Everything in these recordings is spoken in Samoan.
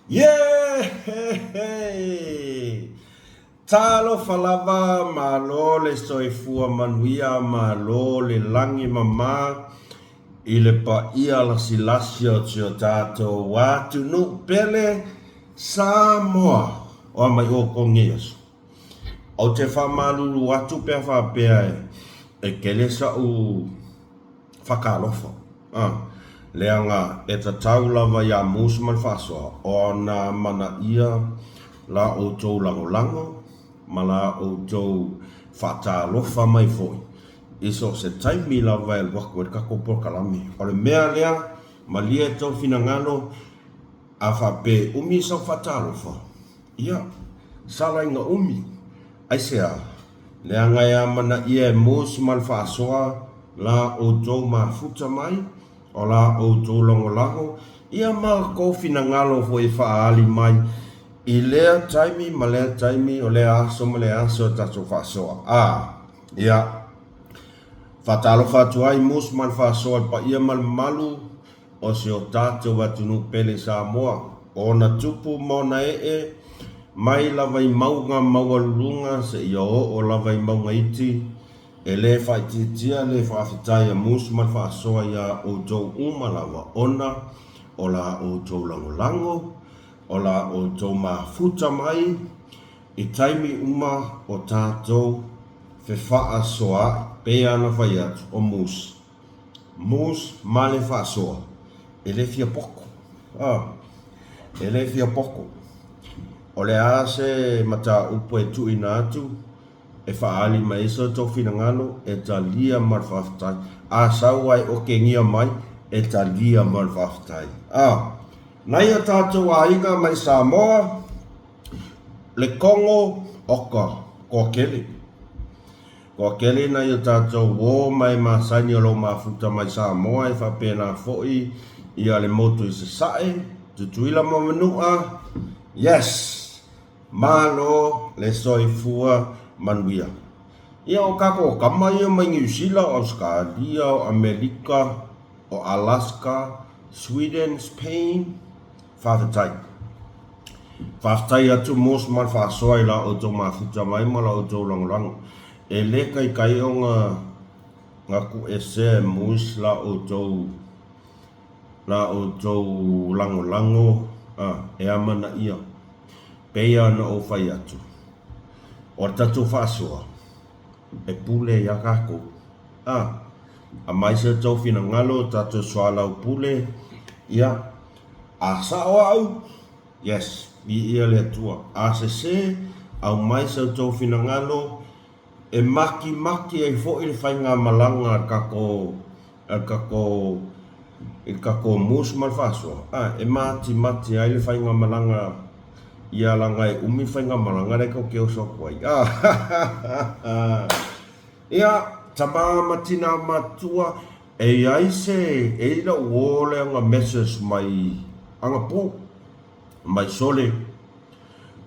Yeeeeee! Talofa lava, malo le soifua manuia, malo le lagi mama i le paia lasilasi o si o tatou atunuu pele Samoa. O a mai outou nei aso? Ou te faamalulu atu pe a faapea e tele sa'u faatalofa, a, leaga e tatau lava iā Mose ma le faasoa ona amanaia la outou lagolago ma la outou faatalofa mai foi i so o se taimi lava e alu atu ai le tatou polokalame. O le mea lea, malie e tou finagalo, a faapea e umi sau faatalofa, Ia, sala ina umi. Aisea? Leaga e amanaia e Mose ma le faasoa la outou mafuta mai, o la outou lagolago, ia ma tou finagalo foi e faaali mai i lea taimi ma lea taimi, o lea aso ma lea aso e tatou faasoa. A, ia, faatalofa atu ai Mose ma le faasoa i le paia ma le mamalu o si o tatou atunuu pele Samoa, o ona tupu ma ona ee, mai lava i mauga maualuluga seia oo lava i mauga iti, e le faaitiitia le faafetai a Mus ma le faasoa iā outou uma lava ona o la outou lagolago, o la outou mafuta mai i taimi uma o tatou fefaasoaai, pei lava ona fai atu o Mus. Mus ma le faasoa, e le fia poto. A, e le fia poto. O le a se mataupu e tuuina atu e faaali mai ai so outou finagalo, e talia ma le faafetai. A sau ae otegia mai, e talia ma le faafetai. A, nai o tatou aiga mai Samoa, le Kongo, oka, toatele. Toatele nai o tatou uo ma e masani o lo o mafuta mai Samoa e faapena foi ia le motu i Sasae, Tutuila ma Manua, yes! Malo le soifua manuia. Ia o tatou tama ia mai Niu Sila, o Ausetalia, o Amerika, o Alaska, Sweden, Spain, Faafetai. Faafetai atu Mos ma le faasoa i la outou mafuta mai ma la outou lagolago. E le taitai ona na tuuesea e Mos la outou la outou lagolago a e amanaia. Pei lava ona ou fai atu, o le tatou faasoa e pule ia tatou. A, aumai se tou finagalo tatou soalaupule, ia, A sao au, yes, viia le Atua. A sese, aumai sa outou finagalo e makimaki ai foi le faigamalaga a le tatou, a le tatou, i le tatou mus ma le faasoa, a, e matimati ai le faigamalaga ia leaga e umi le faigamalaga lea tatou te oso atu ai. Ia, tama ma tina matua, E i ai se, e i la'u uo lea na message mai anapo, mai sole,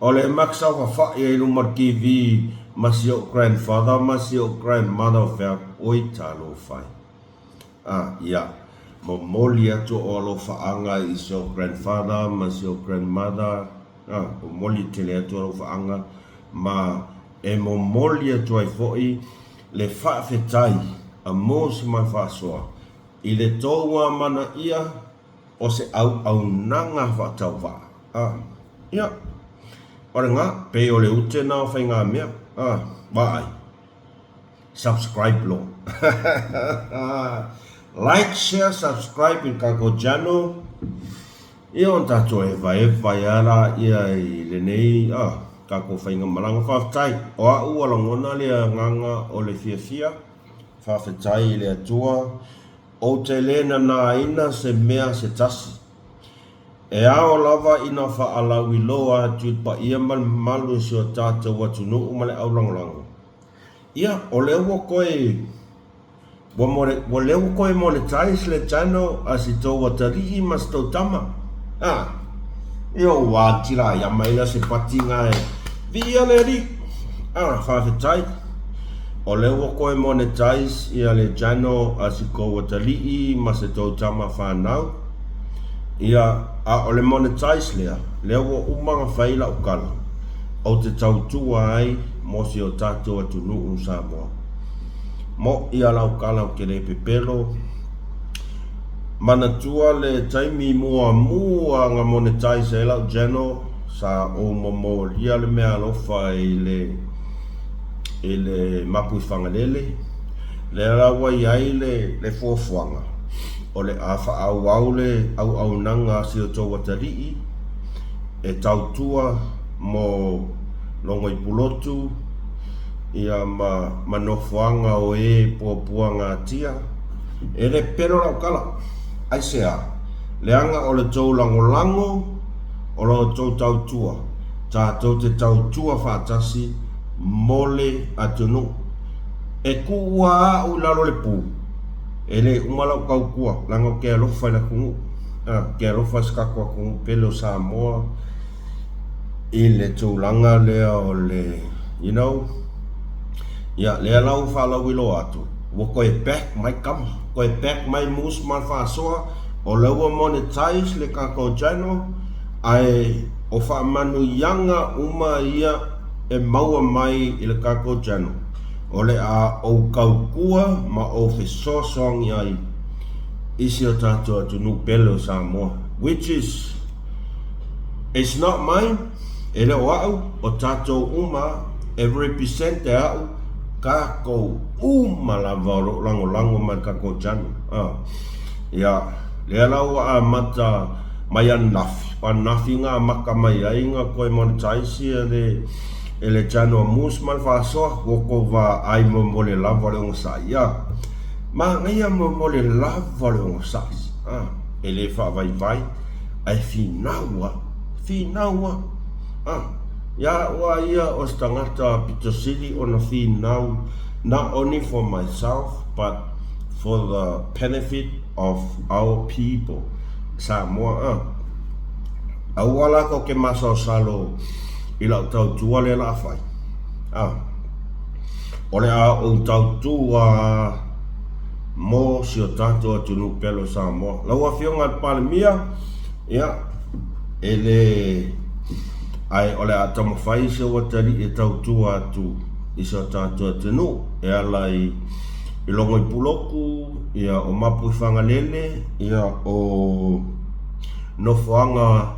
o le max saofafai ai luma o le TV ma si o'u grandfather ma si o'u grandmother o fea, oi talofa e. Ah, ia, momoli atu o'u alofaaga i si o'u grandfather ma si o'u grandmother, ah, momoli tele atu alofaaga ma e momoli atu ai foi le faafetai a Mose ma le faasoa i le tou amanaia o se auaunaga faatauvaa. A, ia, o lena, pei o le ute na o faigamea. A, vaai. Subscribe loa. Like, share, subscribe i le tatou channel. Ia ona tatou evaeva ai lava laia i lenei tatou faigamalaga. Faafetai, o au ua lagona le agaga o le fiafia, faafetai i le Atua, ou te le nanaina se mea se tasi. E ao lava ina faalauiloa atu i le paia ma le mamalu o si o tatou atunuu ma le aulagolago. Ia, o lea ua toe Ua more, ua lea ua toe monetize le channel a si tou atalii ma si tou tama. Ha. Ia ua atila ia mai la se pati nga e. Viia le Alii. Ah, faafetai. O lea ua toe monetize ia le channel a si tou atalii ma se tou tama fanau. Ia, a o le monetize lea, lea ua uma ona fai lau tala, ou te tautua ai mo si o tatou atunuu Samoa. Moʻi a lau tala ou te le pepelo. Manatua le taimi muamua na monetize ai lau channel, sa ou momolia le meaalofa i le i le Mapuifagalele, lea la ua i ai le le fuafuaga o le a faaauau le auaunaga a si o tou atalii e tautua mo Logoipulotu ia ma ma nofoaga o e puapuagatia. E le pelo lau tala. Aisea? Leaga o le tou lagolago o la outou tautua, tatou te tautua faatasi mo le atunuu. E tuua au i lalo o le pu, e le uma lau tautua, leaga ou te alofa i le atunuu, ou te alofa i si tatou atunuu pele o Samoa i le tulaga lea o le, you know, ia, lea la ua faalauiloa atu, ua toe back mai tama, toe back mai Moose ma le faasoa, O lea ua monetize le tatou channel ae o faamanuiaga uma ia e maua mai i le tatou channel o le a ou tautua ma ou fesoasoani ai i si o tatou atunuu pele o Samoa which is it's not mine e le o a'u o tatou uma e represent e a'u tatou uma lava o lo o lagolago mai i le tatou channel. Ia, lea la ua amata mai ananafi, o ananafi na amata mai ai na toe monetize e le e le channel a Moose ma le Faasoa, ua tou vaai momole lava le ogasai, ia. Manaia momole lava le ogasai, a, e le faavaivai, ae finau lava, finau lava, a. Ia au lava ia o se tagata pito sili ona finau not only for myself but for the benefit of our people Samoa a. Aua la tou te masalosalo i lau tautua lea la a fai a. O le a ou tautua mo si o tatou atunuu pele o Samoa. Lau Afioga i le Palemia, ia, e le, ae o le a taumafai si ou atalii e tautua atu i si o tatou atunuu e ala i i Logoipuloku, ia o Mapuifagalele, ia o nofoaga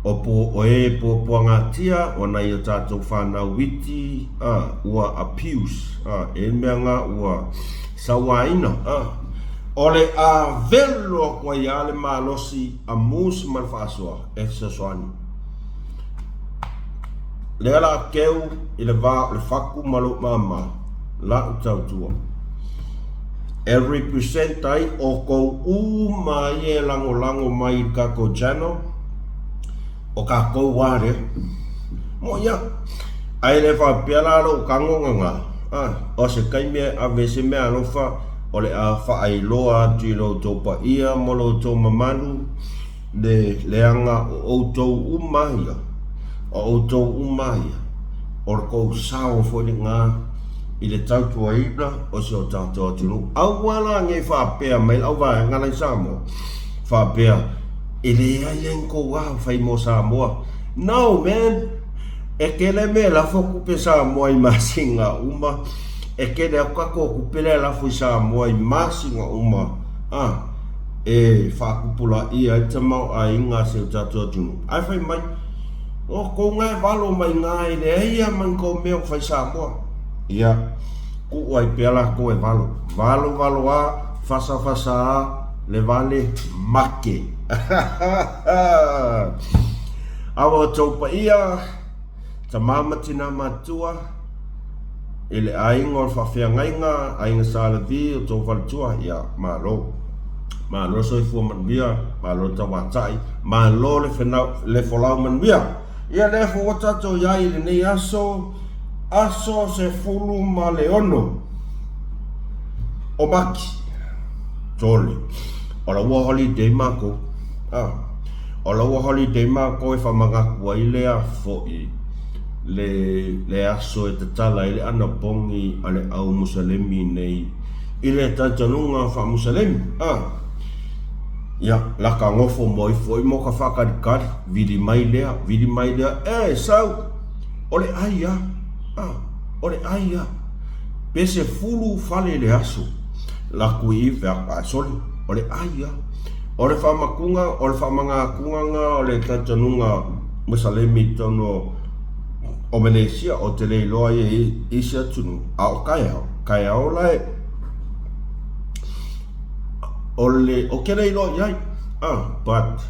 o po o e puapuagatia o nai o tatou fanau iti a ua abuse a e mea nga ua sauaina a o le a velo atu ai a le malosi a Moose ma le faasoa e fesoasoani. Lea la a keu i le va o le fatu ma lou mama la'u tautua e represent ai outou uma ia e lagolago mai i le tatou channel o tatou a lea. Moʻi a. Ae le faapea la lou tago gaga a o se taimi e ave ai se meaalofa o le a faailoa atu i lo outou paia ma lo outou mamalu le leaga o outou uma ia, o outou uma ia, o le tou sao foi lena i le tautuaina o si o tatou atunuu. Aua la ne i faapea mai le auvaega la i Samoa, faapea, e leai lava ni tou ao fai mo Samoa. No man! E tele mea e lafo tupe Samoa i masina uma, e tele atu tatou tupe la e lafo i Samoa i masina uma, a. e faatupulaia ai le tamaoaiga a si o tatou atunuu. Ae fai mai, o tou ga e valo mai ga e leai a ma ni tou mea o fai Samoa. Ia, tuu ai pea latou e valo. Valo valo a, fasa fasa a, le vale make. Aua o tou paia. Tama ma tina matua, i le aiga o le faafeagaiga, aiga Sa Levi o tou faletua, ia, malo. Malo le soifua manuia, malo le tauatai, malo le fenau, le folau manuia. Ia lea foi ua tatou i ai i lenei aso, aso 16 o Mati, tole, o la ua holiday matou. Ah. O la ua holiday matou e faamanatu ai le afo'i le le aso e tatala ai le anapogi a le au Musalemi nei i le talitonuga faa-Musalemi. A. Ia, laka gofo mo ifo i mo ka faakalikali, vili mai lea, vili mai lea, e sau, o le ai a, a, o le ai a. Pe 10 fale i le aso, laku i ife aku, ae sole, o le ai a. O le faamakuga, o le faamagatuga na o le talitonuga Musalemi i totonu o Melesia, ou te le iloa ia i isi atunuu, a o kaeao, kaeao la e, O le, o ke le iloa i ai, ah, but,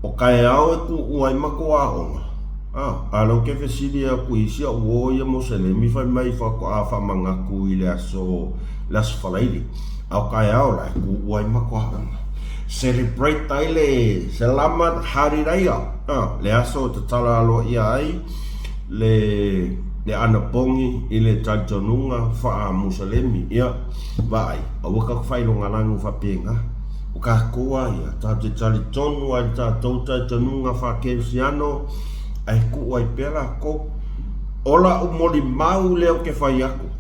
o kaeao e kuʻu ai ma ko aoga, ah, a lea ou ke fesili aku i isi a'u uo ia Moselemi fai mai faatoa faamanatu i le aso, le aso Faraile, a o kaeao la e kuʻu ai ma ko aoga. Celebrate ai le Selamat Hari Raya, ah, le aso e tatala aloaia ai le, le anapogi i le talitonuga faa-Musalemi, ia. Vaai, aua tatou faailogalanu faapena. O tatou a ia, tatou te talitonu lava i le tatou talitonuga faa-kerisiano, ae tuu ai pea latou. O la'u molimau lea ou te fai atu,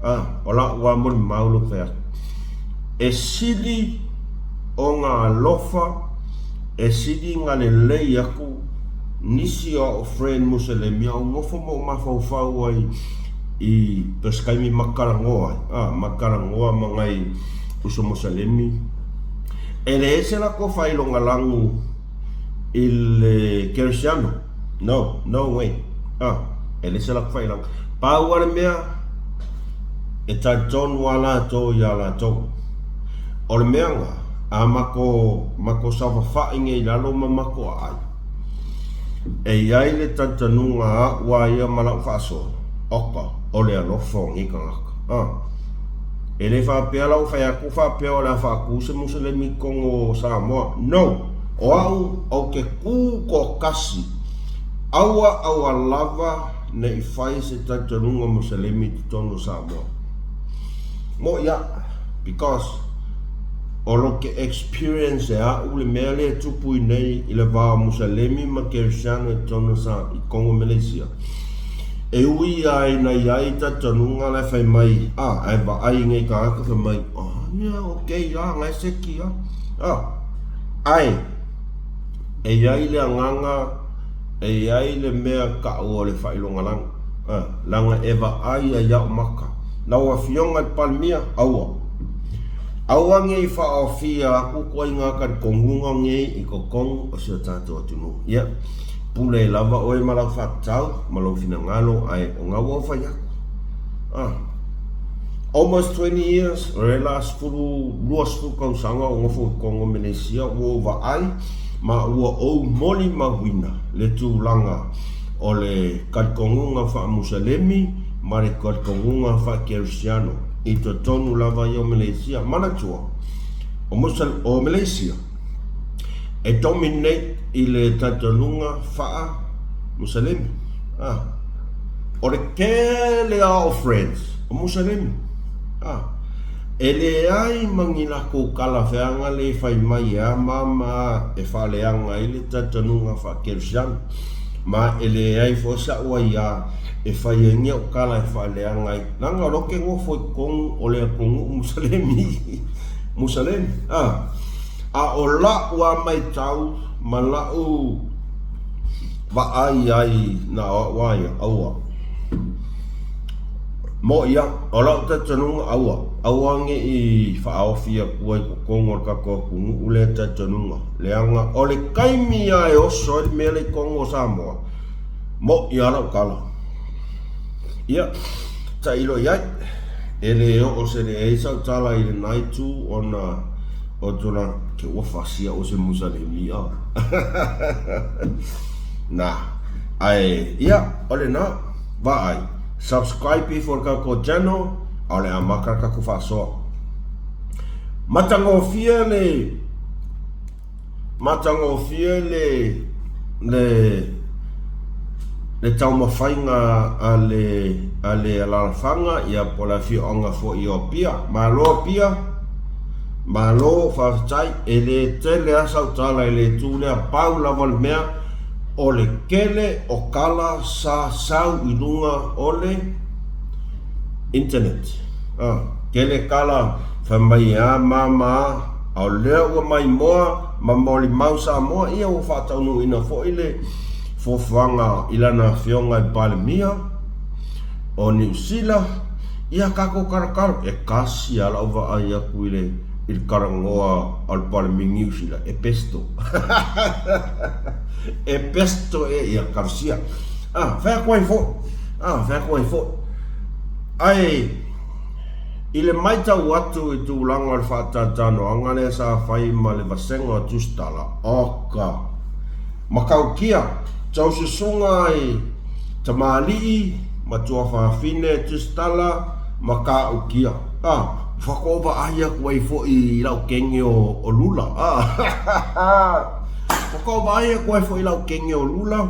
a, o la'u lava molimau lea ou te fai atu, e sili ona alofa, e sili ona lelei atu nisi o a'u friend Muselemi a ou nofo ma ou mafaufau ai i se taimi ma talanoa ai, a, ma talanoa ma nai uso Moselemi, e leai se latou faailogalanu i le Kerisiano. No, no way. A, e leai se latou faailoga. Pau lava le mea, e talitonu lava latou iā latou. O le mea lena, a matou, matou saofafai nei i lalo ma matou aai, E i ai le talitonuga a a'u a ia ma la'u faasoa, oka, o le alofa o nei tagata. A. E le faapea la ua fai atu faapea o le a faatu se Muselemi i totonu o Samoa. No! O a'u, ou te tu toatasi, aua aua lava ne i fai se talitonuga Muselemi i totonu o Samoa. Mo'i a'a, because O lo ke experience e a'u le mea lea e tupu i nei i le va o Musalemi ma Kerisiano i totonu o sa i Kongo Meleisia. E ui a ina i ai talitonuga la e fai mai a ae vaai i nei tagata fai mai ah ia ok a na e seki a a ae e i ai le agaga e i ai le mea ta'u o le faailogalanu a leaga e vaai ai a'u maka lau afioga i le Palemia aua Aua ne i faaofia aku ituaiga talitonuga nei i totonu o si o tatou atunuu. Ia, pule lava oe ma lau faatatau ma lou finagalo ae o na ua ou fai atu. Ah. Almost 20 years, o le la 10, 20 tausaga o nofo i totonu o Meleisia ua ou vaai ma ua ou molimauina le tulaga o le talitonuga faa-Musalemi ma le talitonuga faa-Kerisiano i totonu lava ia o Meleisia. Manatua, o, Musal, o Meleisia e dominate i le talitonuga faa-Musalemi. Ah. O le tele lava o friends o Musalemi. Ah. E leai ma ni latou talafeaga le fai mai e a ma ma e faaleaga ai le talitonuga faa-Kerisiano. Ma e leai foi sa'u aiā e fai ai ni a'u tala e faaleaga ai, leaga o lea ou te nofo i totonu o le atunuu Musalemi, Musalemi, a. A o la'u lava maitau ma la'u vaai ai na o a'u a ia, aua. Mo'i a'u, o la'u talitonuga, aua, aua ne i faaofi atu ai i totonu o le tatou atunuu lea talitonuga. Leaga o le taimi lava e oso ai le mea lea i totonu o Samoa, mo'i lava lau tala. Ia, tailo i ai, e le oo se leai sau tala i lena itu ona o tulaga, ke ua fasi a'u e se Musalemi a. Na, ae, ia, o lena, vaai, subscribe ifo i le tatou channel, a o le amata le tatou faasoa. Matagofie le Matagofie le le le taumafaiga a le a le alaalafaga ia po o le afioaga foi o Apia. Malo Apia, malo faafetai. E le tele lava sau tala i le itu lea, pau lava le mea o le tele o tala sa sau i luga o le internet. Tele tala fai mai e a ma ma a. A o lea ua maimoa ma molimau Samoa, ia ua faataunuuina foi le fuafuaga i lana Afioga i le Palemia o Niu Sila, ia tatou talotalo. E tasi lava lau vaai atu i le i le talanoa a le Palemia Niu Sila, e pesto. E pesto ea ia talosia. A, fai atu ai foi, a, fai atu ai foi. Ae i le matau atu i tulaga o le faatalatalanoaga lea sa fai ma le vasega o Tusitala, oka! Matautia, taususuga ai tamalii ma tuafafine Tusitala ma Tautia. A, faatoa vaai atu ai foi i lau kene o Lula. A, faatoa vaai atu ai foi i lau kene o Lula.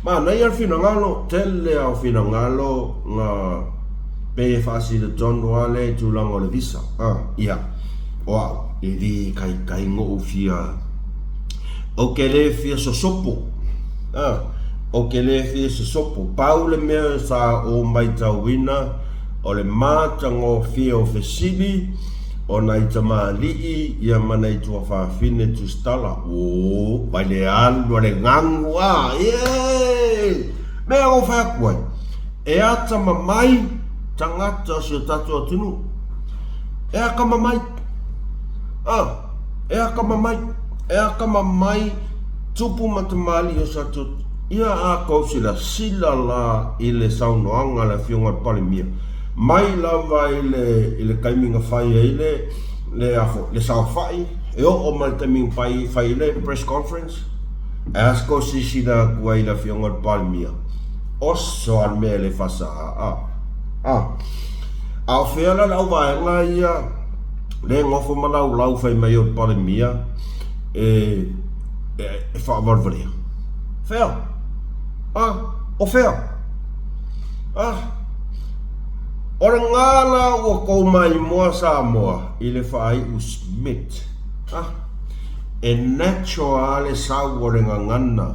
Manaia le finagalo, tele lava o finagalo na pei e faasino tonu lava lea i tulaga o le visa. A, ia, o au, e le taitai ona ou fia, ou te le fia sosopo. A, ou te le fia sosopo. Pau le mea sa ou matauina, o le matagofie o fesili o nai tamalii ia ma nai tuafafine tusitala. Oo, mai le alu a le gagu a, yee! Mea ua fai atu ai, e atamamai tagata o si o tatou atunuu. E atamamai. A, e atamamai. E atamamai tupu ma tamalii o si o tatou Ia a tou silasila la i le saunoaga a le Afioga i le Palemia, mai lava i le, i le taimi na fai ai le, le, a foi, le saofai, e oo mai i le taimi na fai, fai ai le press conference, e a se tou silasila atu ai i le Afioga i le Palemia? Oso lava le mea e le faasaga, a, a. A o fea la le auvaega ia le nofo ma laulau fai mai o le Palemia e, e faavalevalea? Fea? A, o fea? A, o lena la ua tou maimoa Samoa i le faaiu Smith. A, e natural lava le sau o le gagana.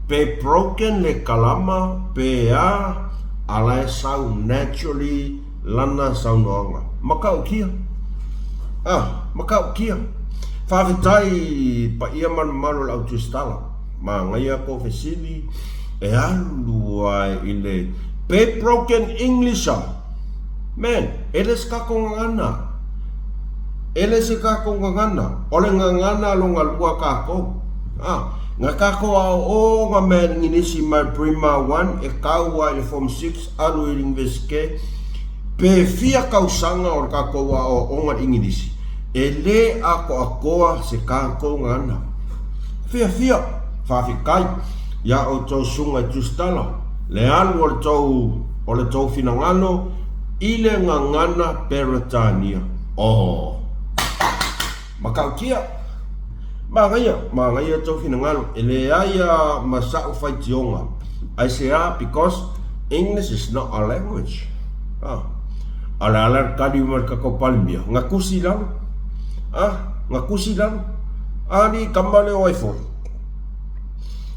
Pe broken le kalama pe a, a la e sau naturally lana saunoaga. Matautia. A, matautia. Faafetai i paia ma le mamalu o le au tusitala. Manaia kou fesili e alu ai i le pe broken English a. Man, e le se tatou gagana. E le se tatou gagana. O le gagana lona lua tatou. A, na tatou aooga mea English mai Prima 1 e tau ai i le Form 6 alu i le Iunivesite, pe fia tausaga o le tatou aoaoga i le Igilisi, e le atoatoa se tatou gagana. Fiafia, faafetai iā outou susuga i tusitala, le alu o le tou, o le tou finagalo i le gagana Peretania. Oh! Matautia! Manaia, manaia tou finagalo, e leai a ma sa'u faitioga. Aisea? Because English is not a language. Ah. A le a la le tali mai le tatou Palemia? Na tusi i lalo. Ah, na tusi i lalo. Ali tama lea o ai foi?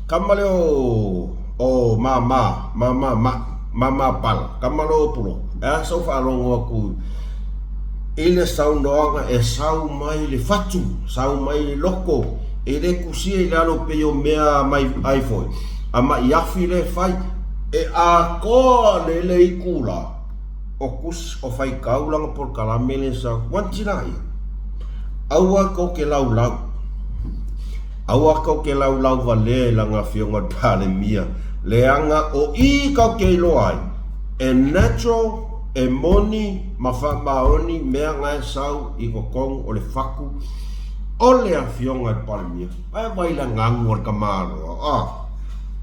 Tama lea o o Mama, Mama Ma'i, Mama Pala, tama lea o Puloku. E a sau faalogo atu i le saunoaga e sau mai le fatu, sau mai le loko, e le tusia i lalo pei o mea mai ai foi, a ma'i afi lea e fai, e atoa le le itula o tusi o faitau lana polokalame lea e sau, wantina ia, aua tou te laulau, aua tou te laulau valea i lana afioga i le Palemia, leaga o i tou te iloa ai, e natural, e moni ma faamaoni mea na e sau i totonu o le fatu o le afioga i le Palemia. Ae vai le gagu a le tamaloa, a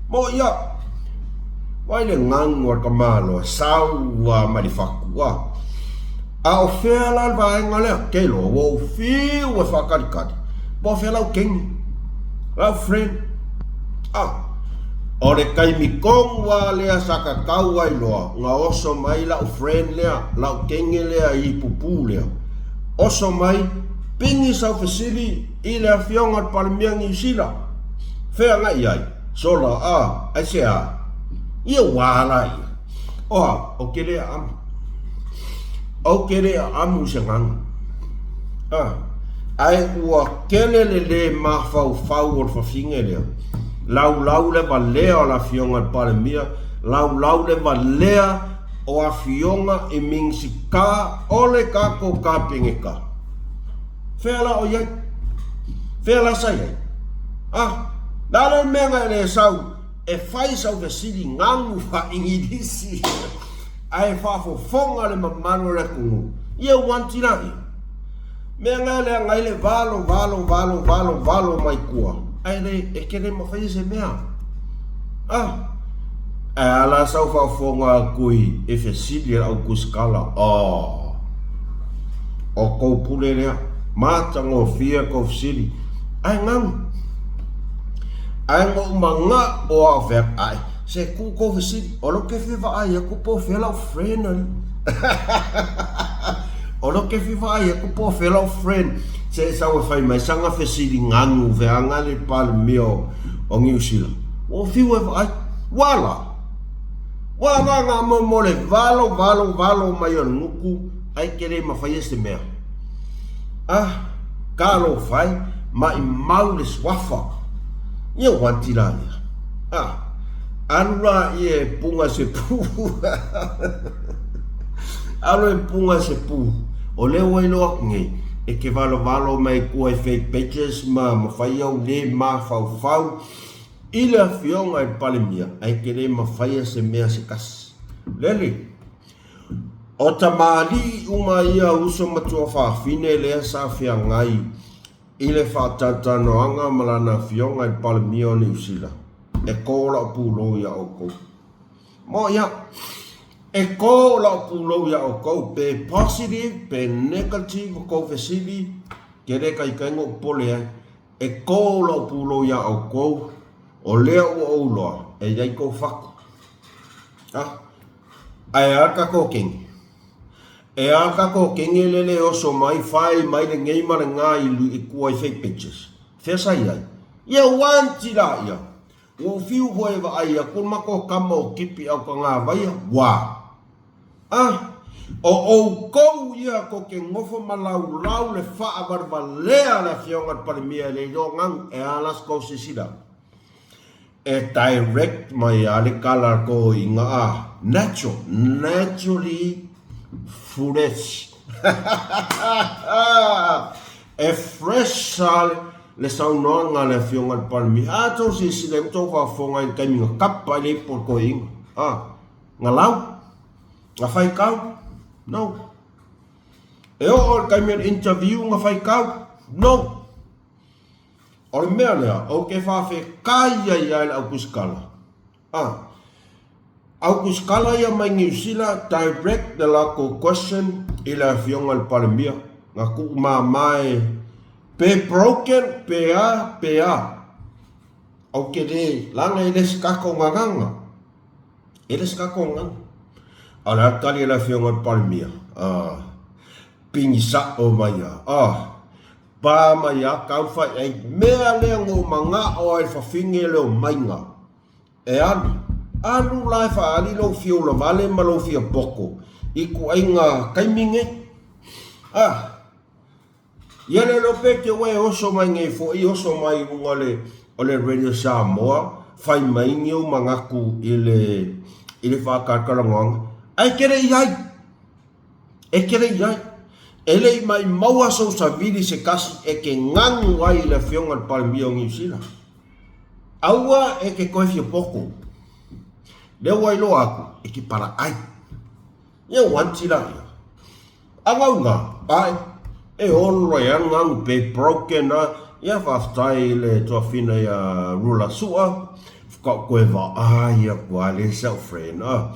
mo ia, vai le gagu a le tamaloa, sau lava mai le fatu, a. A o fea la le vaega lea? Ke iloa, ua ou fiu e faatalitali, po o fea lau keni, lau friend, a. O le taimi tonu lava lea sa tatau ai loa ona oso mai lau friend lea, lau kene lea i pupu lea. Oso mai, pigi sau fesili i le Afioga i le Palemia Niu Sila. Fea agai i ai? Sola, a, aisea? Ia ua ala ia. O au, ou te le amu. Ou te le amu i se gaga. A. Ae ua tele le lē mafaufau o le fafine lea, laulau le valea o le Afioga i le Palemia, laulau le valea o Afioga i Minisita o le tatou Kapeneta. Fea la o i ai? Fea la sa i ai? A, le a le mea na e le sau e fai sau fesili ganu faa-Igilisi ae faafofoga le mamalu o le atunuu? Ia ua antilai. Mea na e leaga ai le valo, valo, valo, valo, valo mai tua, ae le, e te le mafaia se mea. Ah, ae a la sau faafofoga atu i e fesili e lau tusikala, oh, o kou pule lea, matagofie kou fesili, ae ganu. Ae na ou manao a o fea, ae, se tuu kou fesili, o lea ou te fia vaai atu po o fea lau friend alii. O lea ou te fia vaai atu po o fea lau friend se e sau e fai mai sana fesili ganu veaga le Palemia o Niu Sila. Ua ou fiu e vaai. Ua la? Ua la na mo mo le valo valo valo mai o le gutu ae te le mafaia se mea. Ah, talofa e, maimau le suafa. Ia ua anti la ia. Ah, alu la ia e punga se pu. Alu e punga se pu. O lea ua iloa atu nei, e te valovalo mai tua i fake pages ma mafai au le mafaufau i le Afioga i le Palemia, ae te le mafaia se mea se tasi. Lele, o tamalii uma ia uso ma tuafafine lea sa feagai i le faatalatalanoaga ma lana Afioga i le Palemia o Niu Sila, e kō lau pulou iā ʻoukou. Mo ia, e kō lau pulou iā ʻoukou, pe positive pe negative kou fesili, ke le kaikai na ou popole ai. E kō lau pulou iā ʻoukou, o lea ua ou iloa, e i ai kou fatu. A, ae a ka kōkeni? E a ka kōkeni lele oso mai, fai mai lenei ma lena i tua i fake pictures? Fea sa i ai? Ia uanti la ia! Ua ou fiu foi e vaai aku le matou kama o Kipi Aukagāvaia, ua. A, o ʻoukou ia ko ke nofo malaulau le faawalevalea a le Afioga i le Palemia e le iloa ganu e a la se kou silasila. E direct mai a le kala ko inga a natural, naturally fresh. E fresh a le saunoaga a le Afioga i le Palemia. A tou silasila i ai ma tou faafofoga i le taimi na kapa ai le ipu o le toeaina. A, na lau? Na faitau? No. E oo i le taimi o le interview na faitau? No. O le mea lea, ou te faafetai ai lava i le autusikala. A, autusikala ia mai Niu Sila, direct le latou question i le Afioga i le Palemia, na tuumama e pe broken pe a pe a. Ou te le laga e le se tatou gagana. E le se tatou gagana. A o le a le tali a le Afioga i le Palemia? A, pigi sa'o mai a. A, pa mai a tau fai ai mea lea na ou mana'o ai i le fafine le omaiga. E alu, alu la e faaali lou fia ulavale ma lou fia poto i ituaiga taimi nei. A, ia le iloa pe te ua e oso mai nei foi, oso mai i luga o le, o le Radio Samoa, fai mai ni ou manatu i le, i le faatalatalanoaga, ae e te le i ai. E te le i ai. E le i maimau sou savili se tasi e te ganu ai i le Afioga i le Palemia o Niu Sila. Aua e te toe fia poto. Lea ua iloa atu, e te palaai. Ia ua anti la ia. A gauga, ae, e olo e anu anu pe broken a, ia faafetai i le tuafina ia Rula Sua, whakau koe vaai aku a le sau friend a.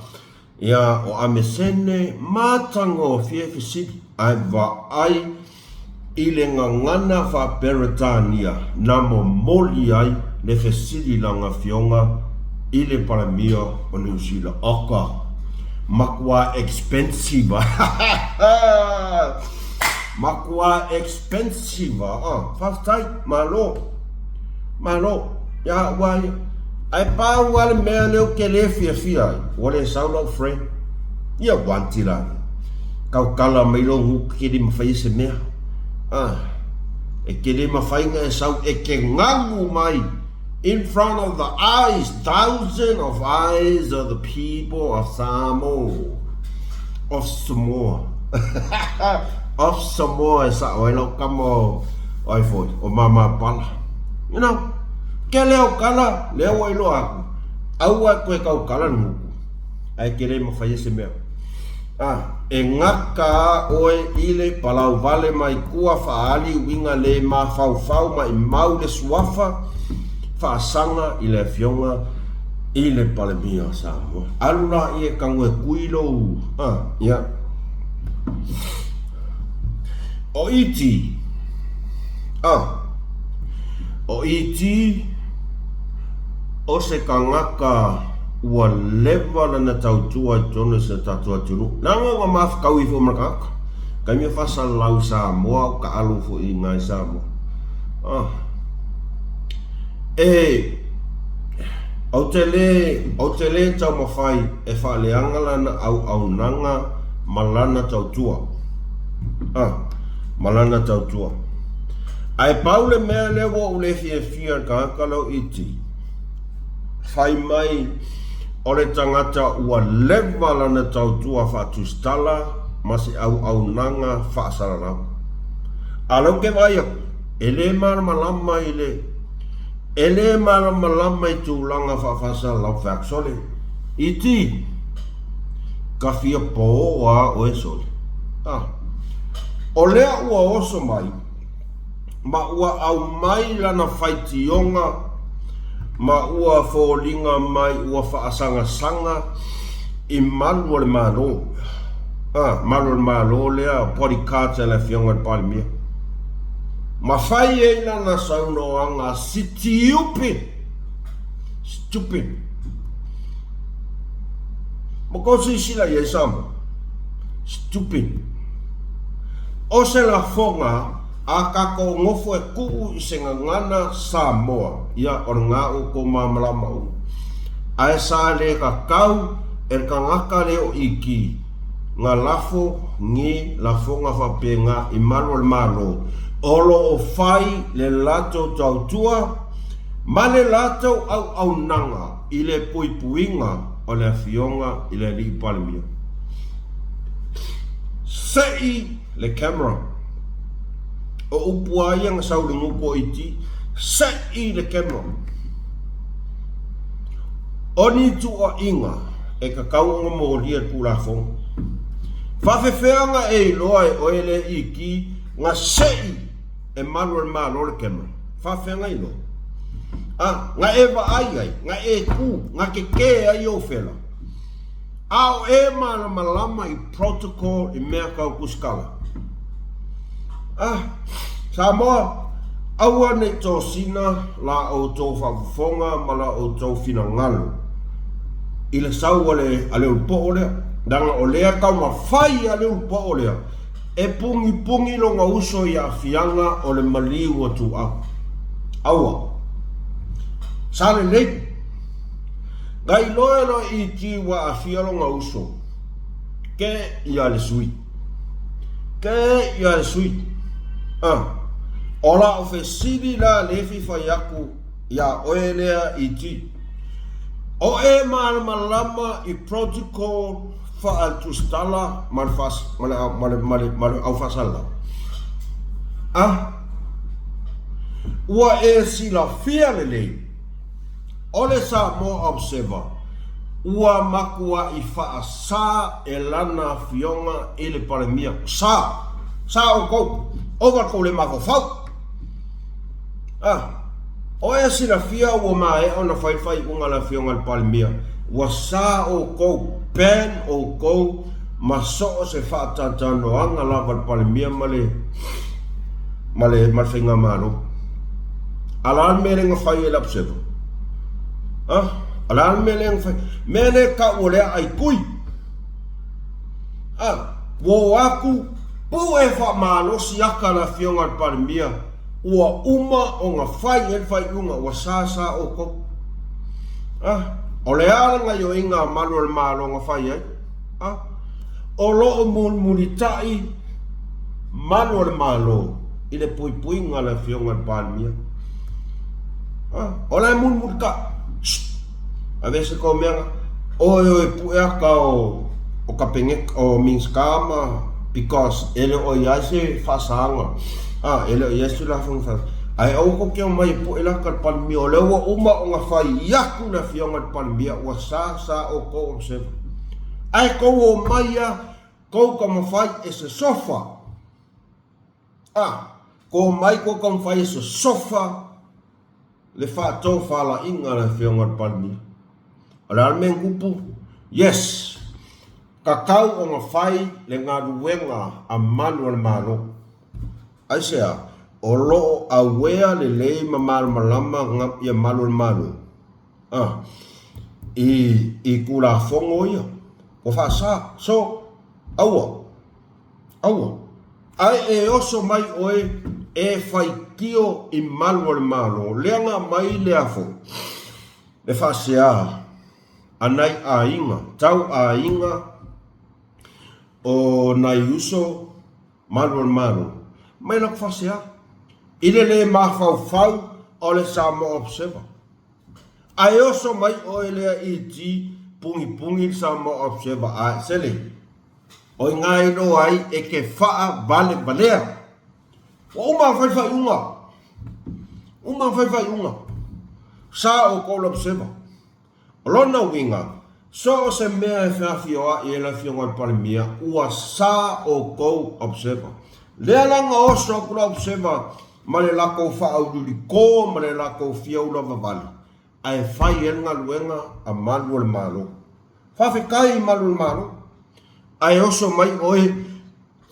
Ia, o Amesene matagofie fesili, ae vaai i le gagana faa-Peretania na momoli ai le fesili lana afioga i le Palemia o Niu Sila. Oka! Matua expensive a! Matua expensive a! Faafetai! Malo! Malo, ia au a ia. Ae pau a le mea lea ou te le fiafia ai, ua le sau lau friend. Ia wanti la ia. Tautala mai lou gutu ke lima faia se mea. Ah. E te le mafai ona e sau e te gagu mai in front of the eyes, thousand of eyes of the people of Samoa. Of Samoa. Of Samoa e sao ai lau kama o ai foi, o Mamapala. You know, ke leo kala, lea ua iloa aku, aua e koe kau kala le guku, ae ke le mafai e se mea. A, e gaka a oe i le palau vale mai kua faaali uiga le mafaufau maimau le suafa faasaga i le Afioga i le Palemia o Samoa. Alu laia e tago e kui lou, a, ia. O Iti, a, o Iti, o se tagata ua leva lana tautua i totonu o si o tatou atunuu. Leaga ua mafutaui foi ma le tagata. Taimi e faasalalau i Samoa o taalo foi i ina i Samoa. Ah. E, ou te lē, ou te lē taumafai e faaleaga lana auaunaga ma lana tautua. Ah, ma lana tautua. Ae pau le mea lea ua ou le fiafia i le tagata lea o Iti, fai mai o le tagata ua leva lana tautua faatusitala ma se auaunaga faasalalau. A o lea ou te vaai atu, e le malamalama i le, e le malamalama i tulaga faafaasalalau fai atu, Sole, Iti, ka fia pō a oe sole. Ah. O lea ua oso mai, ma ua aumai lana faitioga ma ua foliga mai ua faasagasaga i malu o le Malo, a, malu o le Malo lea, bodyguards a le Afioga i le Palemia, ma fai ai lana saunoaga sitiupi, stupid. Ma kou silasila i ai Samoa? Stupid. O se lafoga a tatou nofo e tuu i se gagana Samoa, ia o lena outou malamalama uma. Ae sa le tatau e le tagata le o iki nga lafo ni lafoga faapena i malu o le Malo o lo o fai le latou tautua ma le latou auaunaga i le puipuiga o le Afioga i le Alii Palemia. Se'i le camera. O upu a ia na sau i le gutu o Iti, se'i le camera. O ni tuuaiga e tatau ona molia i le Tulafono. Faafefea e iloa e oe le Iti na se'i e malu e le Malo le camera? Faafefea na iloa? A, na e vaai ai, na e tu, na tetē ai ou fela. A o e malamalama i protocol i mea tau tusitala. Ah, Samoa, aua ne i tosina la outou faafofoga ma la outou finagalo i le sau a le, a le ulupoo lea, leaga o lea taumafai a le ulupoo lea e pugipugi lona uso i aafiaga o le maliu o Tuuau. Aua. Sa lelei. Na iloa e loa ET ua aafia lona uso. Ke ia le sui. Ke ia le sui. Ah. O lau fesili la le fi fai aku iā oe lea ET. O e malamalama i protocol faa-tusitala ma le ma le ma le ma le ma le aufaasalalau. Ah. Ua e silafia lelei O le Samoa Observer, ua matuaʻi faasā e lana afioga i le Palemia. Sa! Sa outou! Ova le tou le mafaufau! Ah, o e silafia ua maea ona fai le faaiuga a le afioga i le Palemia, ua sa outou, ban outou ma so o se faatantanoaga lava a le Palemia ma le ma le ma le faigamalo. A la le mea lea na fai e le Observer? Ah, a la le mea lea na fai? Mea lea tau o lea aikui. Ah, ua o atu, pue faamalosi aka le afioga a le Palemia, ua uma ona fai ai le faaiuga, ua sa sa outou. Ah, o le a le gaioiga a malu o le Malo na fai ai? Ah, o lo o mulimulitai malu o le Malo. i le puipuiga a le Afioga i le Palemia. Ah, o la e mulimulitaʻi. Shh! Aveese kou mea na. Oe o e pue aka o, o kapeneta, o Minisita ma, because e le o i ai se faasaga. Ah, e le o i ai se Tulafono faasa. Ae aua kou te omai e pue laka le Palemia, o lea ua uma ona fai atu le Afioga i le Palemia, ua sa sa outou observer. Ae kou omai a, kou taumafai e sosofa. A, ko mai ko taumafai e sosofa le faatofalaiga a le Afioga i le Palemia. O le a le mea e tupu? Yes! Tatau ona fai le galuega a malu o le Malo. Aisea? O lo o aware lelei ma malamalama ia malu o le Malo a, i, i Tulafono ia. Ua faasa. So, aua. Aua. Ae e oso mai oe e faitio i malu o le Malo, lea na aumai le afo, le faasea a nai aiga, tau aiga o nai uso malu o le Malo, mai latou faasea i le le mafaufau o le Samoa Observer. Ae oso mai oe lea ET punipuni le Samoa Observer ae sele. O i ngā iloa ai e ke faawalevalea. Ua uma ona fai le faaiuga. Uma ona fai le faaiuga. Sa outou le observer. O lona uiga, so o se mea e feafioai ai le Afioga i le Palemia, ua sa outou observer. Lea la na oso atu le observer ma le latou faauliulikō ma le latou fia ulavavale, ae fai ai le galuega a malu o le Malo. Faafetai i malu o le Malo, ae oso mai oe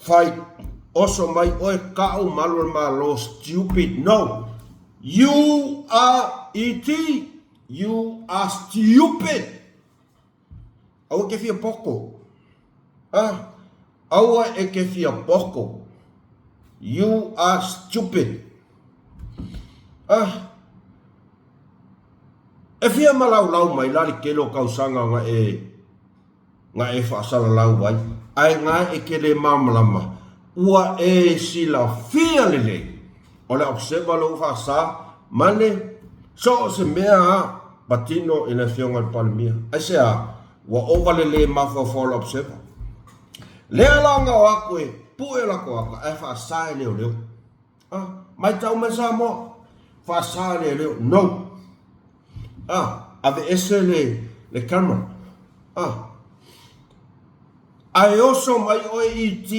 fai oso mai oe kau malu o le Malo stupid no you are ET you are stupid aua ke fia poko ah aua e ke fia poko you are stupid ah E fia malaulau mai la le tele o tausaga na e na e faasalalau ai, ae na e te le malamalama, ua e silafia lelei, o le observer lou faasa ma le so o se mea a patino i le Afioga i le Palemia. Aisea? Ua ova le le mafaufau o le observer. Lea la na o atu e pue latou ata ae faasa e leoleo. Ah, maitau mai Samoa, faasa le leo, no. Ah, aveese le, le camera. Ah. Ae oso mai oe ET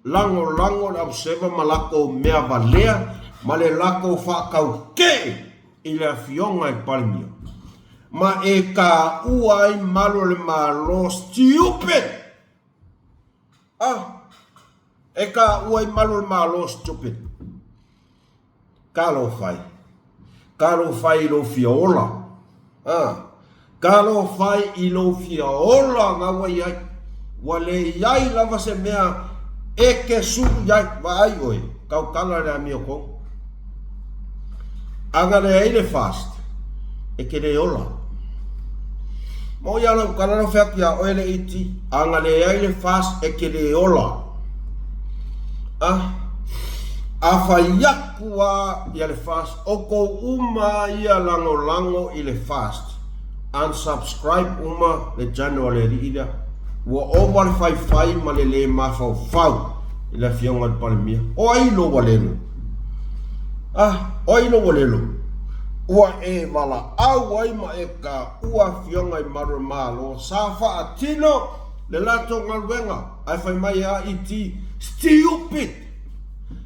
lagolago le observer ma latou mea valea ma le latou faatautee i le afioga i le Palemia. Ma e taua ai malu o le Malo stupid! Ah! E ka ua i malu o le Malo stupid. Talofa e. Talofa e i lou fia ola. Ah. Talofa e i lou fia ola na ua i ai. Ua le i ai lava se mea e ke sulu i ai. Vaai oe, tautala le amiotonu. A na leai le fast, e te le ola. Mo ia lau tala lau fai atu ia oe le iti, a na leai le fast e te le ola. Ah, a fai atu a ia le fast, outou uma ia lagolago i le fast. Unsubscribe uma le channel a le alii lea. Ua ova le faifai ma le le mafaufau i le afioga i le Palemia. O ai lou alelo? Ah, o ai lou alelo? Ua e valaau ai ma e taua afioga i malu o le Malo sa faatino le latou galuega ae fai mai e AET, Stupid!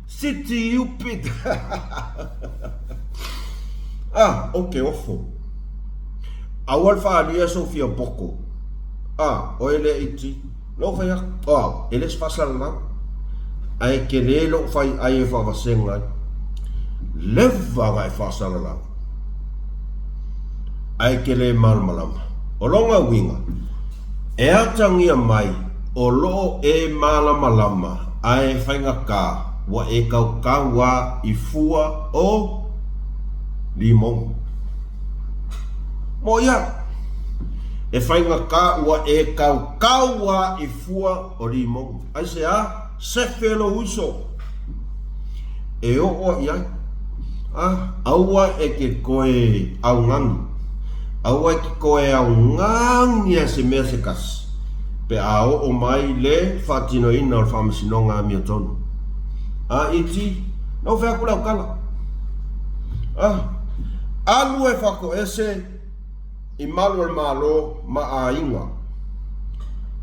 Stupid! Ah, ou te ofo. Aua le faaalia sou fia poko. Ah, oe le AET. Lou fai atu, o au, e le se faasalalau, ae tele lou fai ai e faavasega ai. Leva na e faasalalau, ae te le malamalama. O lona uiga, e atagia mai o loo e malamalama ae faigata ua e tautau a i fua o limon. Mo ia, e faigata ua e tautau a i fua o limon. Aisea? Sefe lou uso. E oo i ai. A, aua e ke koe augani. Aua e ke koe augani a se mea se kasi, pe a oo mai le faatinoina o le faamasinoga amiotonu. A iti, na ou fai atu le aukala. A, alu e faatoese i malu o le Malo ma aiga.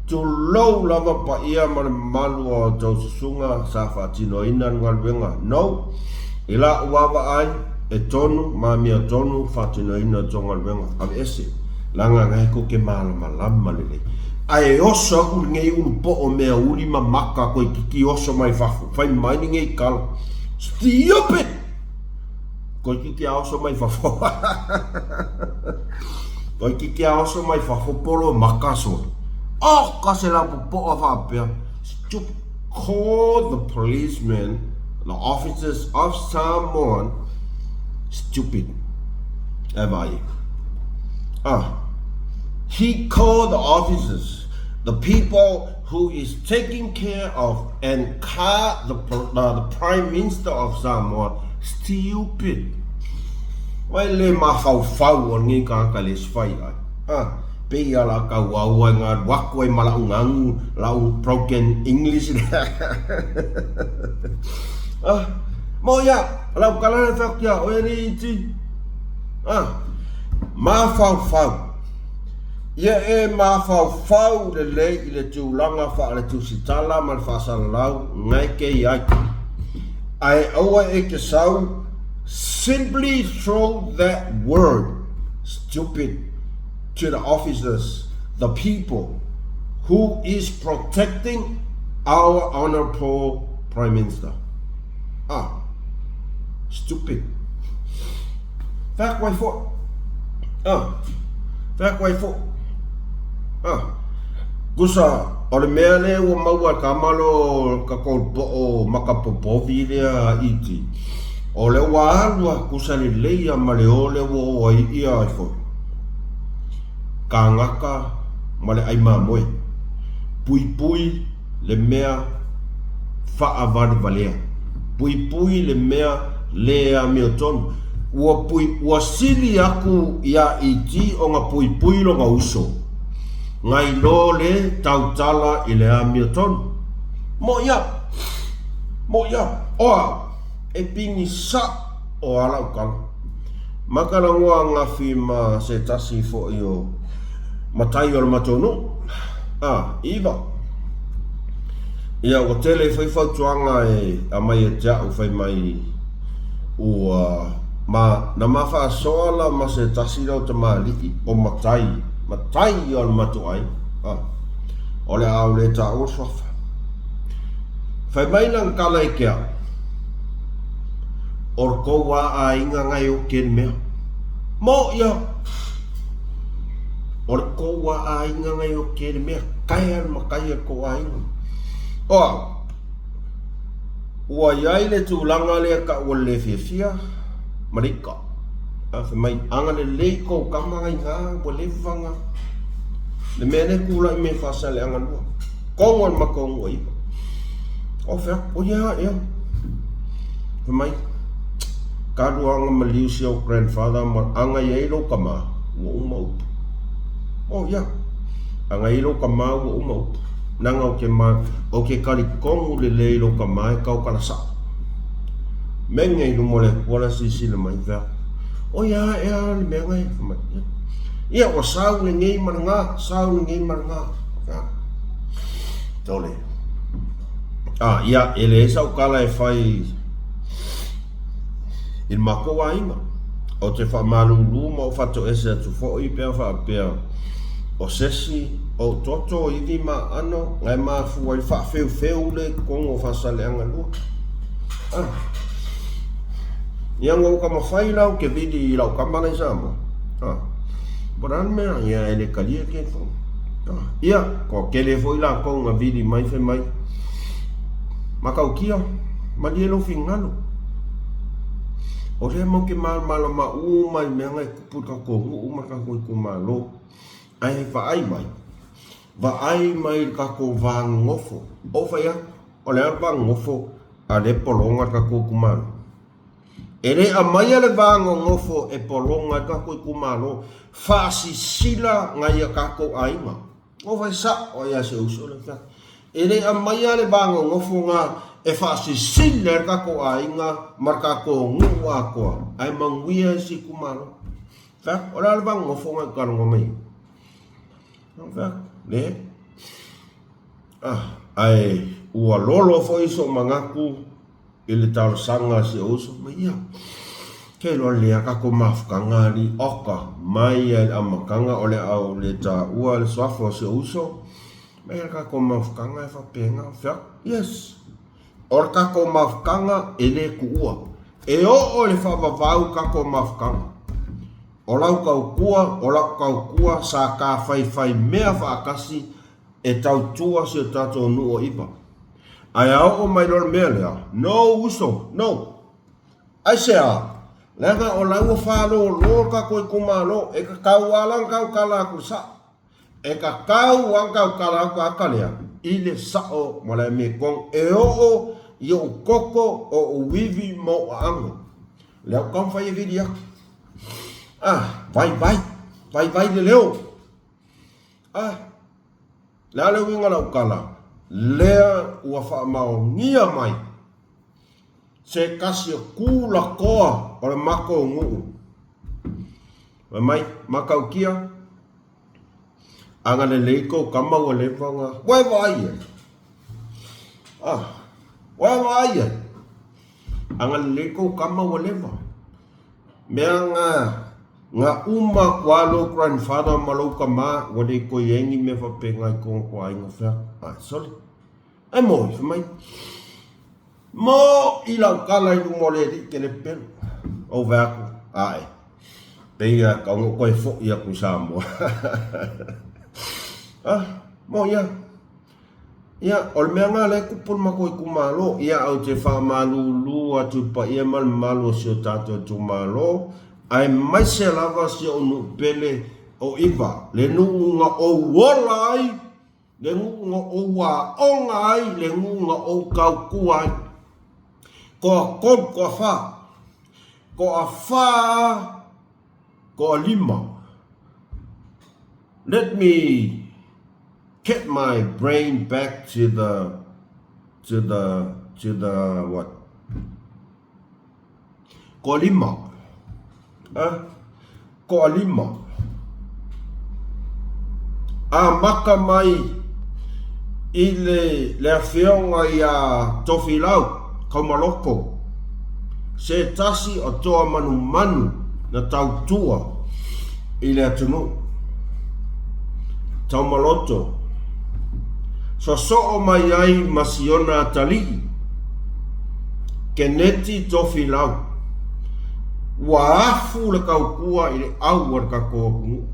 Tulou lava paia ma le mamalu o a outou susuga sa faatinoina le galuega nou i la'u vaavaai e tonu ma amiotonu le faatinoina o tou galuega. Aveese, leaga na e tou te malamalama lelei. Ae oso aku lenei ulu po'o mea uli ma maka toeititi oso mai fafo, fai mai lenei tala, Stupid! Toeititi a oso mai fafo. Toeititi a oso mai fafo polo maka sole. Oh, ka se lapopoa faapea. Stupid. Call the policemen, the officers of Samoan, stupid. E vai. Ah. He called the officers, the people who is taking care of and car the, uh, the Prime Minister of Samoa stupid. Wai le mafaufau o lenei tagata le fai ai. Ah, pei a la kau au ai ngā waku ai ma lau ngangu, lau broken English. ah, mo ia, lau kalana whakia oe ni iti. Ah, mafaufau. Ia e mafaufau lelei i le tulaga faaletusitala ma le faasalalau ngai kei ai. Ae aua e te sau, simply throw that word, stupid, to the officers, the people who is protecting our honourable Prime Minister. Ah, stupid. Whea koe fo? Ah, whea koe fo? Ah, kusa, o le mea lea ua maua e Kamalo ka kou po'o makapopovi lea iti. O le ua alu a kusa lelei a ma le o lea ua o ai ia ai foi. Kāngaka ma le ʻai mamoe. Puipui le mea faawalevalea. Puipui le mea lē amiotonu. Ua pui, ua sili aku iā Iti ona puipui lona uso. Ngai lo le tautala i le amiotonu. Moʻi au. Moʻi au. O au, e pini saʻo a lau tala. Makalagoa gafi ma se tasi foʻi o matai o le matou nuu. A, iva. Ia, ua tele foi fautuaga e aumai e te a'u fai mai ua ma, na ma faasoa la ma se tasi lea o tamalii o matai, matai ia o le matou aiga. A, o le a ou le taua le suafa. Fai mai lana tala i te a'u. O le tou a aiga ngai o ke mea. Mo ia! O le tou a aiga ngai o ke mea. Kai a le matai a le tou aiga. O au, ua iai le tulaga lea ta'u o le le fiafia ma le ika. A fai mai, agalelei kou tama ngai gā, ua leva gā. Le mea lea tula'i mai Faasaleleaga 2. Kongo le matou nuu e iva. O fea, o ia ea. Fai mai, talu anga maliu si ou grandfather ma anga i ai lou tama, ua uma upu. Oh ia, anga i ai lou tama ua uma upu. Nanga o ke ma, o ke talitonu lelei i lou tama e tautala sao. Menge i luma o le Atua la silasila mai fea. O ia ea le mea ngai, fai mai. Ia, ua sau lenei ma lena, sau lenei ma lena. Tole. Ah, ia, e leai sau tala e fai i le matou aiga. Ou te faamalulu ma ou faatoese atu foi pe a faapea o sesi ou toto ivi ma aano na e mafua ai le faafeufeu lea i totonu o Faasaleleaga 2. Ah. Ia, na ou taumafai la ou te vili i lau tama la i Samoa. Ah. Po o le a le mea, ia e le talia ke fono. Ia, kua tele foi latou na vili mai fai mai, Matautia, malie lou finagalo. O lea matou te malamalama uma i mea na e tupu i le tatou nuu ma le tatou itumalo. Ae vaai mai, vaai mai i le tatou va nonofo. Ou fai atu, o le a le va nonofo? A lea e pologa le tatou itumalo. E le aumaia le va nonofo e pologa ai le tatou itumalo. Faasisila nai a tatou aiga. Ua fai sao ai lava si ou uso lea fai atu. E le aumaia le va nonofo na e faasisila ai le tatou aiga ma le tatou nuu atoa ae manuia ai si itumalo. Fai atu, o le a le va nonofo na e ou talanoa mai ai? Fai atu, leai. Ah, ae ua lolo foi sou manatu i le talosaga a si ou uso, mai ia, ke iloa lelei a tatou mafutaga alii oka mai a i le amataga o le a ou le taua le suafa o si ou uso, mai a le tatou mafutaga e faapena, ou fai atu, yes, o le tatou mafutaga e le tuua, e oo i le faavavau tatou mafutaga. O lau tautua, o lau tautua sa ta faifaimea faatasi e tautua si o tatou nuu o Iva. Ae a oo mai loa le mea lea, no uso, no! Aisea? Leaga o la ua faalolo le tatou itumalo, e tatau lava la ona tautala atu i le sao. E tatau lava ona tautala atu ata lea i le sao ma le amiotonu e oo i ou toto, o ou ivi ma ou aano. Lea ua taumafai e vili atu. Ah, vaivai, vaivai le leo. Ah, le a le uiga o lau tala? Lea ua faamaonia mai se tasi o tulakoa o le matou nuu. Fai mai, Matautia, agalelei kou tama ua leva ona... Ua e vaai i ai? Ah, ua e vaai i ai? Agalelei kou tama ua leva. Mea nga nga uma atu a lou grandfather ma lou tama ua le toe iai ni mea faapena i tona toaiga fea ae sole. Ae moi fai mai mo i lau tala i luma o le alii ke le pepelo. Ou vaai atu ae pei a tau na ou toe foi atu i Samoa. Ah mo ia. Ia, o le mea lena lea e tupu i le matou itumalo. Ia, ou te faamalulu atu i le paia ma le mamalu o si o tatou itumalo, aemaise lava si ou nuu pele o Iva, le nuu na ou ola ai, le nuu na ou aoga ai, le nuu na ou tautua ai. Toatolu, toafa, toafa, toalima. Let me get my brain back to the to the to the what? Koalima. Ah, koalima. Amata mai i le, le afioga iā Tofilau Kaumaloko, se tasi o toa manumanu na tautua i le atunuu. Taumaloto, sosoo mai ai ma siona atalii, Keneti Tofilau, ua afu le tautua i le au a le tatou atunuu.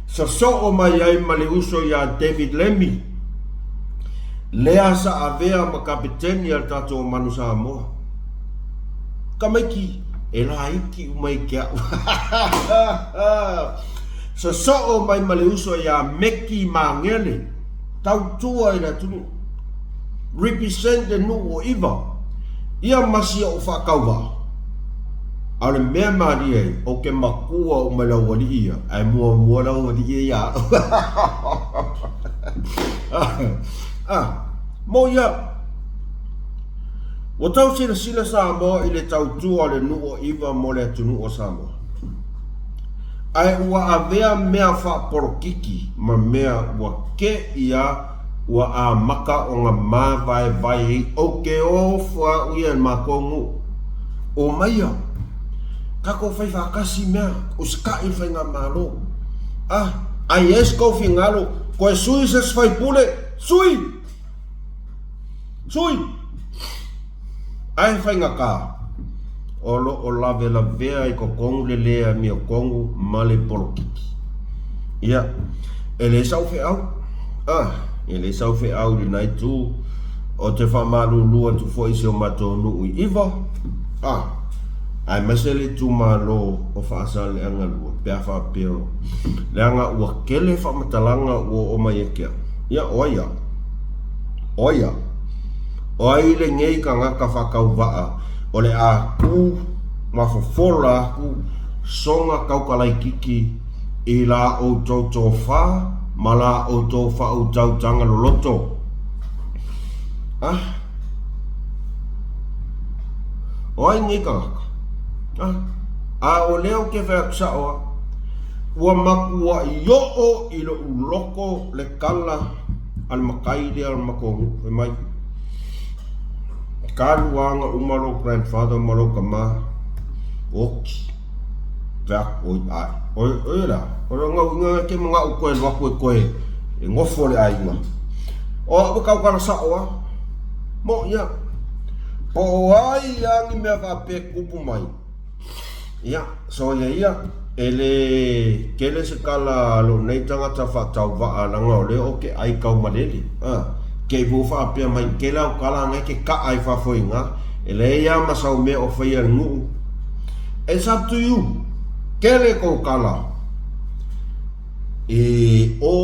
Sosoo mai ai ma le uso iā David Lemi, lea sa avea ma kapeteni a le tatou Manu Samoa. Tamaiti, e laiti uma i te au. Sosoo mai ma le uso iā Meki Magele, tautua i le atunuu. Represent le nuu o Iva, ia ma si ou faatauvaa. A o le mea malie ai, ou te matua uma i le aualii ia, ae muamua le aualii ia ia au. Ah, mo ia. Ua tau silasila Samoa i le tautua o le nuu o Iva mo le atunuu o Samoa. Ae ua avea mea faapolokiki ma mea ua ke ia ua amata ona māvaevae ai ou te ofo au ia i le matou nuu. Omaia, tatou fai faatasi mea, usita'i le faigamalo. Ah, ai ai se tou finagalo, toe sui se isi faipule, sui! Sui! Ae faigata, o lo o lavelavea i totonu le le amiotonu ma le polokiki. Ia, e le sau feau, ah, e le sau feau i lena itu, ou te faamalulu atu foi i si o matou nuu i Iva, ah, aemaise le itumalo o Faasaleleaga 2, pe a faapea, leaga ua tele faamatalaga ua oo mai ia te au. Ia, o ai au? O ai au? O ai lenei tagata faatauvaa o le a ku ma fofola aku sona taukalaititi i la outou tofa ma la outou faautautaga loloto? Ah! O ai nei tagata? Ah! A o lea ou te fai atu sao a, ua matuai oo i lou loto le tala a le matai lea o le matou nuu, fai mai, Talu lava ona uma lou grandfather ma lou tama, oti, fai atu, oi ae, oi, oi la, o lona uiga e te manao toe alu atu e toe e nofo le aiga. O au e tautala sao lava, moʻi lava, po o ai lava ni mea faapea e tupu mai, Ia, soia ia, e le tele se tala a lou nei tagata faatauvaa leaga o lea ou te ʻai taumalele. A, te i ua faapea mai, tele au tala na e te taʻa i fafo i ina, e leai lava ma sau mea o faia e le nuu. It's up to you. Tele kou tala. E ō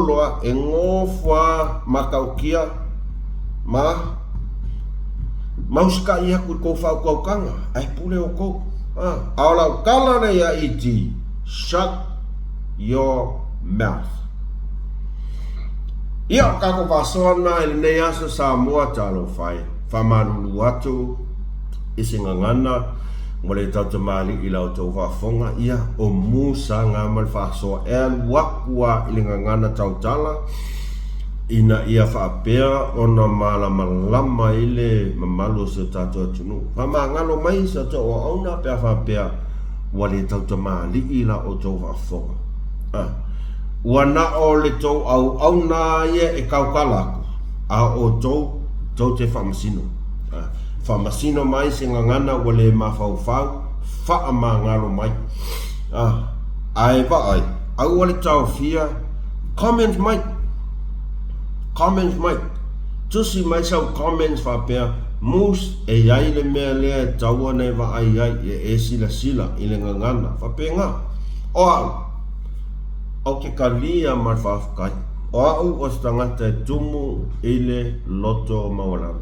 loa, e nofo a matautia ma ma usitaʻi atu i kou faautautaga, ae pule outou. A, a o lau tala lea iā ET, shut your mouth. Ia, o tatou faasoa lena i lenei aso Samoa, talofa e, faamalulu atu. I se gagana, ua le tautamalii i la outou faafofoga, ia, o Musa nga ma le faasoa e alu aku a i le gagana tautala, ina ia faapea ona malamalama ai le mamalu o si o tatou atunuu. Faamagalo mai si o tatou auauna pe a faapea ua le tautamalii i la outou faafofoga. A, ua na o le tou auauna ia e tautala aku, a o outou, tou te faamasino. Faamasino mai se gagana ua le mafaufau, faamagalo mai. Ae vaai, aua le taofia, comment mai, comment mai, tusi mai sau comments faapea, Moose, e i ai le mea lea e tatau ona e vaai ai, e e silasila i le gagana, faapena. O au, Ou te kalia ma le faafetai, o au o se tagata e tumu i le loto maualalo.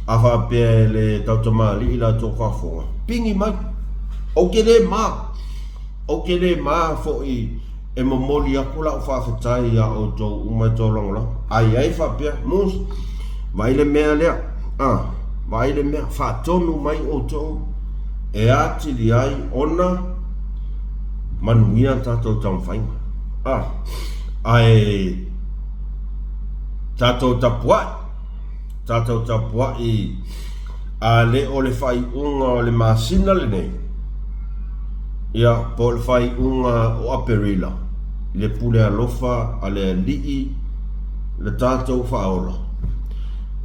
A faapea e le tautamalii la outou faafofoga, pigi mai. Ou te le ma. Ou te le ma foi e momoli atu lau faafetai iā outou uma e tou lagolago. A i ai faapea, Moose, vaai le mea lea, a, vaai le mea, faatonu mai outou e atili ai ona manuia le tatou taumafaiga. A, ae tatou tapuai, tatou tapuai a le o le faaiuga o le masina lenei, ia, po o le faaiuga o Aperila, i le pule alofa a le Alii le tatou Faaola,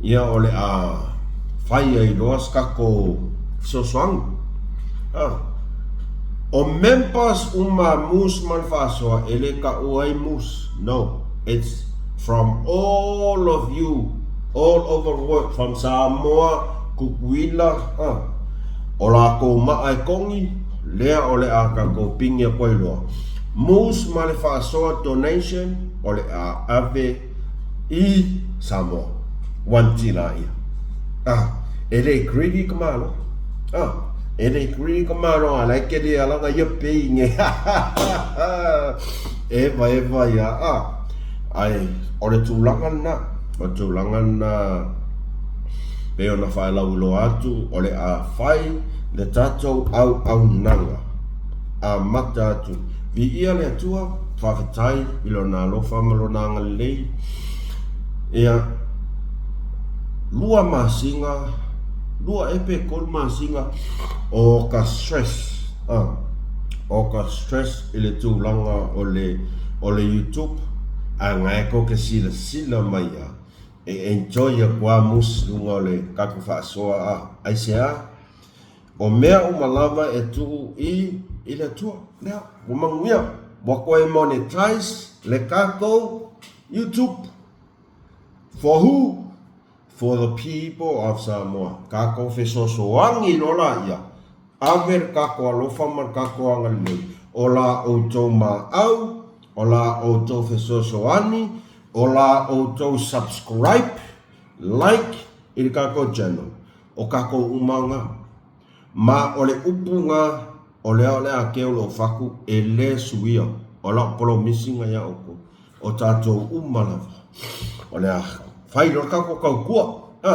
ia, o le a fai ai loa se tatou fesoasoani. A. O members uma a Moose ma le Faasoa e le taua ai Moose, no, it's from all of you all over the world from Samoa, Tutuila, ah, o lakou maa e togi, lea o le a tatou pigi atu ai loa. Moose ma le Faasoa donation o le a ave i Samoa. One tila ia. Ah, e le greedy ka malo. Ah, e le greedy ka malo a lai ke le alanga ia pei nge. Eva eva ia ah. Ai, o le tulaga lena, o le tulaga lena pei ona faelauiloa atu, o le a fai le tatou auaunaga amata atu. Viia le Atua, faafetai i Lona alofa ma Lona agalelei. Ia, lua masina, lua ea pe tolu masina o ka stress, ah, o ka stress i le tulaga o le, o le YouTube, a na e tou te silasila mai a, e enjoy atu a mus luga o le tatou faasoa a, aisea? O mea uma lava e tuu i i le Atua. Lea, ua manuia. Ua toe monetize le tatou YouTube. For who? For the people of Samoa. Tatou fesoasoani loa laia, ave le tatou alofa ma le tatou agalelei. O la outou maau, o la outou fesoasoani, o la outou subscribe, like. I le kakou channel, o kakou uma ga. Ma o le upu ga o lea o le a keu lou faku e le suia o lau polomisi ga ia oukou, o tatou uma lava o le a fai loa le kakou kaukua. A,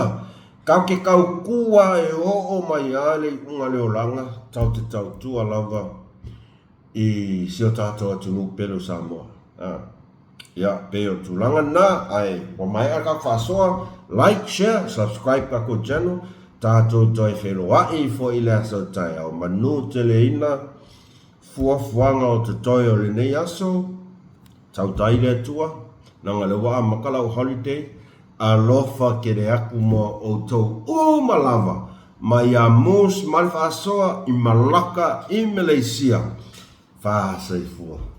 kau ke kaukua e oo mai a le iuga o le olaga, tau te tautua lava i si o tatou atunuu pele o Samoa. A. Ia, pei o le tulaga lena, ae ua maea le tatou faasoa, like, share, subscribe tatou channel, tatou toe feiloai ifo i le aso taeao, manu teleina fuafuaga o totoe o lenei aso, tautai le Atua, leaga o lea ua amata lau holiday, alofa tele atu mo outou uma lava, mai ia Moose ma le faasoa i Malaka i Meleisia, Faasoifua.